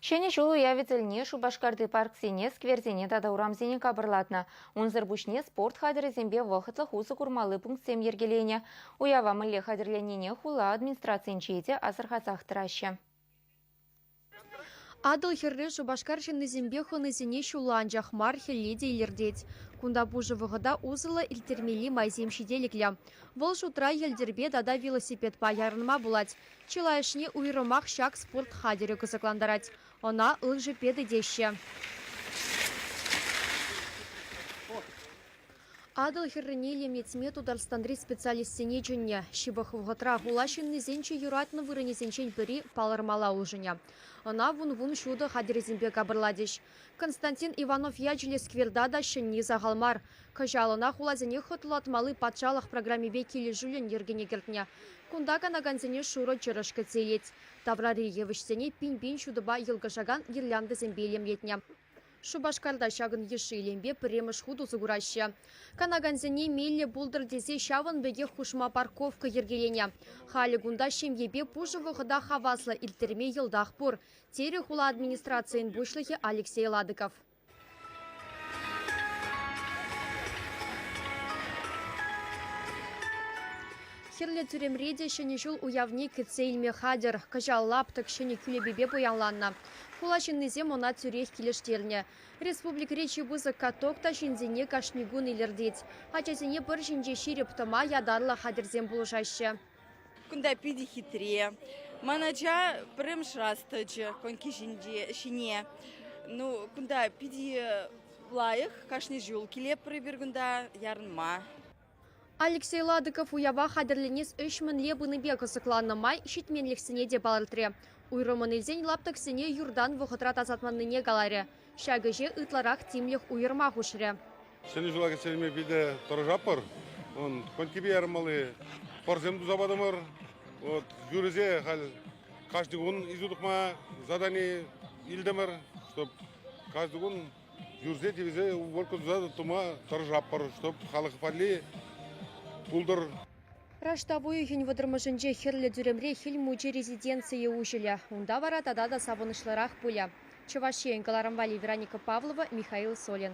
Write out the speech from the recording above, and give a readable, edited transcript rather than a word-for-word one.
Ҫӗнӗ ҫул уявӗ тӗлне Шупашкарти парксене, скверсене тата урамсене капӑрлатнӑ. Унсӑр пуҫне спорт хатӗрӗсемпе вӑхӑтлӑх усӑ курмалли пунктсем йӗркеленӗ. Уява мӗнле хатӗрленнине хула администрацийӗнче те асӑрхасах тӑраҫҫӗ. Атӑл хӗрри Шупашкар ҫыннисемпе хӑнисене ҫулла анчах мар, хӗлле те илӗртет. Кунта пушӑ вӑхӑта усӑллӑ ирттермелли майсем ҫителӗклӗ. Вӑл шутра йӗлтӗрпе тата велосипедпа ярӑнма пулать. Чылайӑшне уйрӑмах ҫак спорт хатӗрӗ кӑсӑклантарать. Ӑна лыжепеды теҫҫӗ. Атӑл хӗррине илемлетме Тутарстанри специалистсене чӗннӗ. Ҫывӑх вӑхӑтра хула ҫыннисен чи юратнӑ вырӑнӗсенчен пӗри палӑрмалла улшӑнӗ. Ӑна вун-вун ҫутӑ хатӗрӗсемпе капӑрлатӗҫ. Константин Иванов ячӗллӗ скверта та ҫӗнни сахал мар. Кӑҫал ӑна хуласене хӑтлӑлатмалли патшалӑх программипе килӗшӳллӗн йӗркене кӗртнӗ. Кунта канакансене шурӑ чӑрӑш кӗтсе илет. Таврари йывӑҫсене пин-пин ҫутӑпа йӑлкӑшакан гирляндӑсемпе илемлетнӗ. Шупашкарта ҫакӑн йышши илемпе пӗрремӗш хут усӑ кураҫҫӗ. Канакансене меллӗ пултӑр тесе ҫавӑн пекех хушма парковка йӗркеленӗ. Халӗ кунта ҫемьепе пушӑ вӑхӑта хаваслӑ ирттерме йӑлтах пур, терӗ хула администрацийӗн пуҫлӑхӗ Алексей Ладыков. Хӗрлӗ тӳремре те Ҫӗнӗ ҫул уявне кӗтсе илме хатӗр. Кӑҫал лаптӑк ҫӗнӗ кӳлепепе пуянланнӑ. Хула ҫыннисем ӑна тӳрех килӗштернӗ. Республикӑри чи пысӑк каток та ҫынсене кашни кун илӗртет. Ачасене пӑр ҫинче ҫирӗп тӑма ятарлӑ хатӗрсем пулӑшаҫҫӗ. Кунта питӗ хитре. Ман ача пӗрремӗш раз тӑчӗ коньки ҫине. Ну, кунта питӗ лайӑх. Кашни ҫул килетпӗр эпир кунта ярӑнма. Алексей Ладыков уява хатӗрленес ӗҫ мӗнле пынипе кӑсӑкланнӑ май ҫитменлӗхсене те палӑртрӗ. Уйрӑммӑн илсен лаптӑксене юртан вӑхӑтра тасатманнине каларӗ. Ҫак ӗҫе ытларах тимлӗх уйӑрма хушрӗ. Ҫӗнӗ ҫула кӗтсе илме питӗ тӑрӑшатпӑр. Конькипе ярӑнмалли пӑрсем туса патӑмӑр. Вот юрӗсе халь кашни кун илсе тухма задани илтӗмӗр, чтоб каждый кун Юрсе тивсе уборка туса тума тӑрӑшатпӑр, чтоб халӑх валли пултӑр. Раштав уйӑхӗн вӑтӑрмӗшӗнче Хӗрлӗ тӳремре Хӗл Мучи резиденцийӗ уҫӑлӗ. Унта вара тата та савӑнӑҫлӑрах пулӗ. Чӑваш Ен кӑларӑм валли Вероника Павлова, Михаил Солин.